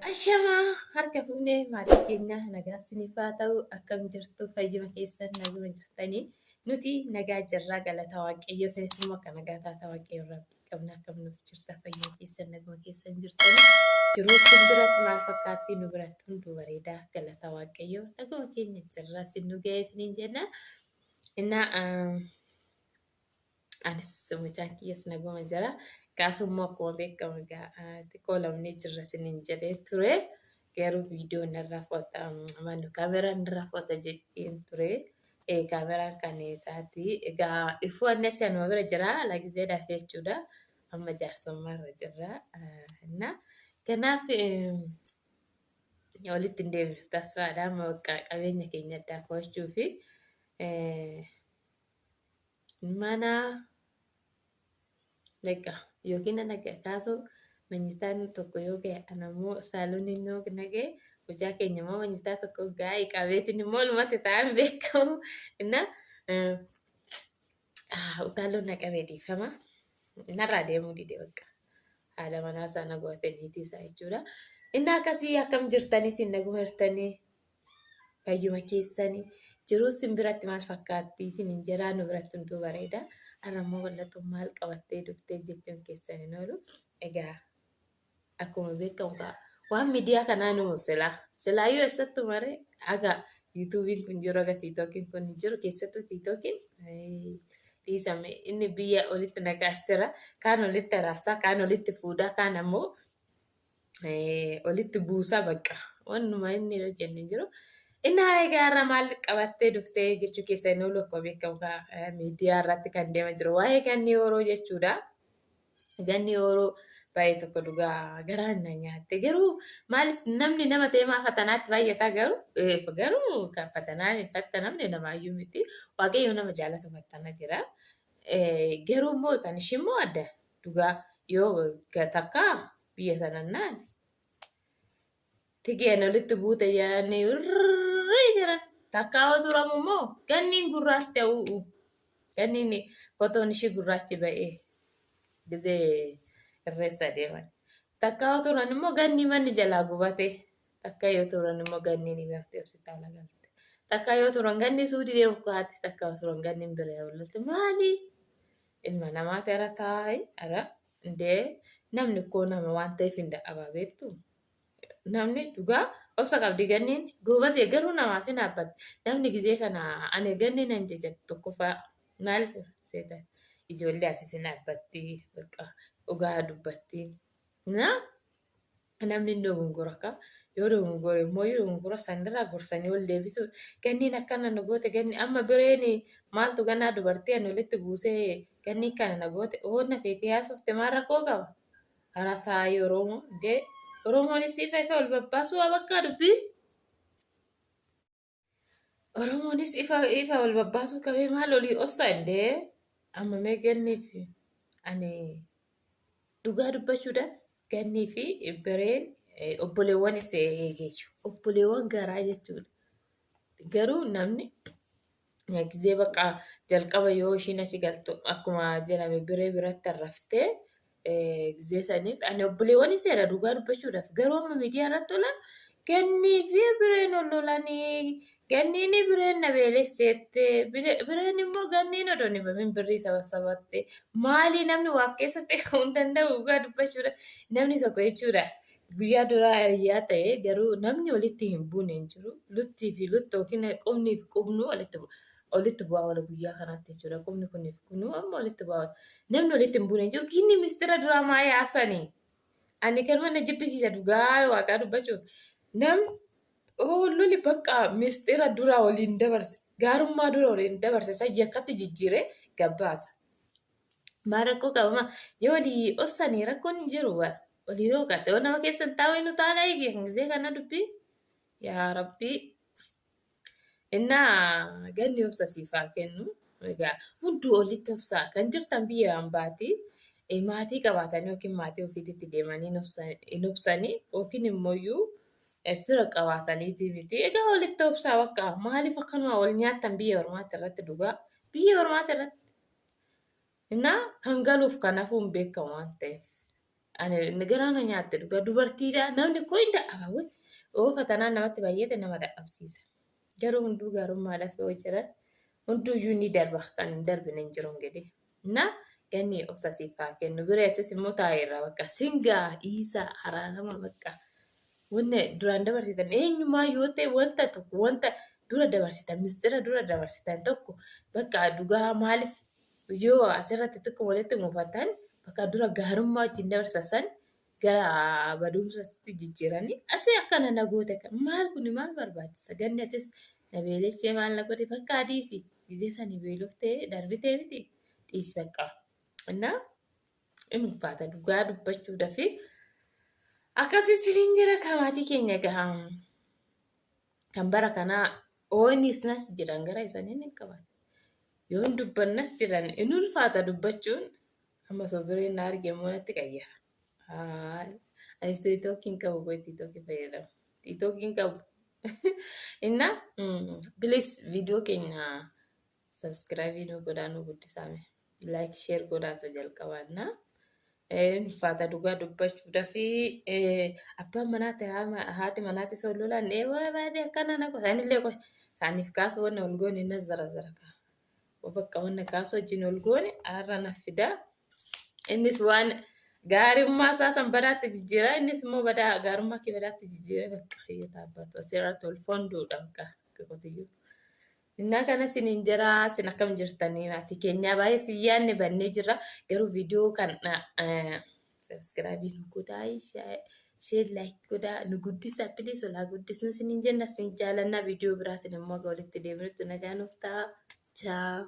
Ashamaa harka fuunee maatii keenya nagaa isiniif haa ta'u. Akkam jirtu? Fayyuma keessan naguma jirtanii? Nuti nagaa jirraa, galata Waaqayyoo. Isinis immoo akka nagaa taata Waaqayyo irraa abdii qabna. Akkam nuuf jirta? Fayyuma keessan naguma keessan jirtanii? Jiruu isin biratti maal fakkaatti? Nu biratti hunduu bareedaa, galata Waaqayyoo, naguma keenya jirraa, isin nu ga'ee isiniin jenna. Innaa anis mucaan kiyyas naguma jira. Kaasuu immoo akkuma beekamu egaa xiqqoo lamnee jirra isiniin jedhee ture. Garuu viidiyoon irraa foota manu kaameraan irraa foota jedheen ture. Kaameraan kan isaati. Egaa ifuu annes anuma bira jira lagizeedhaaf jechuudha. Amma jaarsummaa irra jirra. Inna kanaaf walitti hin deebinu tasfaadha. Amma bakka qabeenya keenya addaa fo'achuu fi mana dhaqa yookiin ana kaasu manyitaan tokko yoo ga'e, ana immoo saaloniin yoo na ga'e, hojaa keenya immoo manyitaa tokko gaa'e qabeetiin immoo walumatti taa'an beekamu. Inna utaalloon na qabee dhiifama. Narraa deemuu dide bakka. Haadha manaa isaa na go'ate, niitii isaa jechuudha. Inni akkasii. Akkam jirtanii? Isin naguma jirtanii? Fayyuma keessanii? Jiruu isin biratti maal fakkaatti isin hin jiraa? Nu biratti hunduu bareeda. Har'a immoo bal'atuun maal qabattee dhuftee jechuun keessan hin oolu. Egaa akkuma beekamu kaa waan miidiyaa kanaa nu silaa silaayyuu eessattuu maree haga yuutuubiin kun jiru, haga tiitookiin kun jiru, keessattuu tiitookiin dhiisame, inni biyya olitti naqaasira, kaan olitti araarsaa, kaan olitti fuudhaa, kaan ammoo olitti buusaa, bakka wannuma inni hojjenne hin jiru. Inni egaa irra maal qabattee dhuftee jechuu keessa inni oolu, akkuma beekamu miidiyaa irratti kan deema jiru waa'ee ganni yeroo jechuudha. Ganni yeroo baay'ee tokko dhugaa garaan na nyaatte. Garuu maaliif namni nama ta'e maa fatanaatti baay'ataa? Garuu kan fatanaan hin fattanamne namaayyuu miti. Waaqayyo nama jaalatu fattana jira. Garuu immoo kan ishii immoo adda dhugaa yoo takka biyya sanannaan tigeen olitti buute jedhanii irree jiran, takka yoo turamu immoo ganniin gurraachi ta'uu, ganniin fotoon ishii gurraachi ba'ee gizee irreessa deeman, takka yoo turan immoo ganni manni jalaa gubate, takka yoo turan immoo ganniin himaftee hospitaala galte, takka yoo turan ganni suudii deemuuf kaate, takka yoo turan ganniin bira yoo maali ilma namaati ara taa'e ara indee namni koo nama waan ta'eef hin dadhabaa beektu. Namni dhugaa obsa qabdi ganniin, goobazee, garuu namaaf hin dhaabbatti. Namni gizee kana ani ganni nan jejatti tokkoffaa maaliif seeta? Ijoollee afis hin dhaabbatti, bakka dhugaa dubbatti. Na namni hin dogongora akka yoo dogongore immoo yoo dogongora sanirraa gorsanii ol deebisu. Ganniin akkana na goote, ganni amma bireen maaltu ganaa dubartii ani walitti buusee ganni kana na goote oonna feetee haasofte maal rakkoo qaba? Hara taa'ee Oromoo dee Oromoonis ifa ifa ol babbaasuu waa bakka dubbii. Oromoonis ifa ifa ol babbaasuu qabee maal olii ossa indee amma mee ganniif ani dhugaa dubbachuudhaaf gannii fi bireen obboleewwan isa eegee jechuudha. Obboleewwan garaa jechuudha. Garuu namni gizee bakka jalqaba yoo ishiin achi galtu akkuma jedhame biree biratti arraftee gizee saniif ani obboleewwan iseera dhugaa dubbachuudhaaf. Garuu amma miidiyaa irratti tola gannii fi bireen ol lolanii, ganniin bireen na beelesseette, bireen immoo ganniin odoo hin himamin birrii saba sabatte. Maalii namni waaf keessatti hin danda'u dhugaa dubbachuudha namni tokko jechuudha. Guyyaa duraa hiriyaa ta'e garuu namni walitti hin buune hin jiru. Luttii fi lutta yookiin qubnii fi qubnuu walitti bu'a. Walitti bu'aa oola guyyaa kanatti jechuudha. Qubni kunii fi kunuu amma walitti bu'aa oola. Namni walitti hin buune hin jiru. Kinni mistira duraa maa yaasanii? Ani kanuma na jibbisiisa dhugaa waaqaa dubbachuuf. Namni loli bakka mistira duraa waliin dabarse, gaarummaa dura waliin dabarse san yakkatti jijjiiree gabbaasa. Maa rakkoo qabama? Yoo walii ossanii rakkoon hin jiru bara. Walii yoo qatte yoo nama keessa hin taa'u inni taala eegi gisee kana dubbii. Yaa Rabbii. Innaa ganni obsa siif haa kennu. Egaa hunduu olitti obsaa kan jirtan biyya hambaati. Maatii qabaatanii yookiin maatii ofiititti deemanii hin obsanii yookiin immoo fira qabaataniiti miti. Egaa walitti obsaa bakka maaliif akkanuma wal nyaattan biyya ormaatti irratti dhugaa? Biyya ormaatti irratti. Innaa kan galuuf kan hafuun beekamu waan ta'eef. Ani garaa na nyaatte dhugaa dubartiidha namni koo hin dadhaba wey. Oo fatanaan namatti baay'ate nama dadhabsiisa. Garuu hunduu gaarummaadhaaf yoo jiran hunduuyyuu ni darba kan hin darbine hin jiru ingidi. Na ganni obsa siif haa kennu bireetis immoo taa'eerra bakka singaa dhiisaa araarama bakka. Wanni duraan dabarsitan eenyumaa yoo ta'e wanta tokko wanta dura dabarsitan mistira dura dabarsitan tokko bakka dhugaa maaliif yoo asirratti tokko walitti mufatan bakka dura gaarummaa wajjin dabarsan san gara baduumsatti jijjiiranii asii akkana na goote maal kuni maal barbaachisa ganni atis na beelessee maal na godhe bakka adiisi gizee sani beeloftee darbitee miti dhiis bakka innaa in ulfaata dhugaa dubbachuudhaaf akkasii isiniin jira kamaatii keenya egaa kan bara kanaa oonis nas jiran gara isanii ni qaban yoo hin dubbannas jiran in ulfaata dubbachuun amma osoo bireen na arge immoo natti qayyara. Anis tiktookiin qabu koo tiktookiin fayyadamu. Tiktookiin qabu. Inna please viidiyoo keenya Subscribe nu godhaa nu guddisaame. Like share godhaatu jalqabaanna. Ulfaata dhugaa dubbachuudhaaf abbaan manaati haati manaati osoo lolaan waa baadee akkana na qosa anillee qoy kaaniif kaasu wanna ol goone na zara zara kaa. Bakka wanna kaasu wajjin ol goone har'a na fidaa. Innis waan gaarummaa isaa san badaatti jijjiira innis immoo badaa gaarummaa kee badaatti jijjiira bakka hiyyataa abbaatu asirratti ol fonduudha bakka qotiyyoo. Innaa kana sinin jira sin akkam jirtanii maatii keenyaa baay'ee sin yaadne bannee jirra garuu viidiyoo kan sabskraabii nu godhaa sheer laayik godhaa nu guddisa piliis olaa guddisnu sinin jenna sin jaalannaa viidiyoo biraatiin immoo akka walitti deebinutti nagaa nuuf ta'a. Chaaw.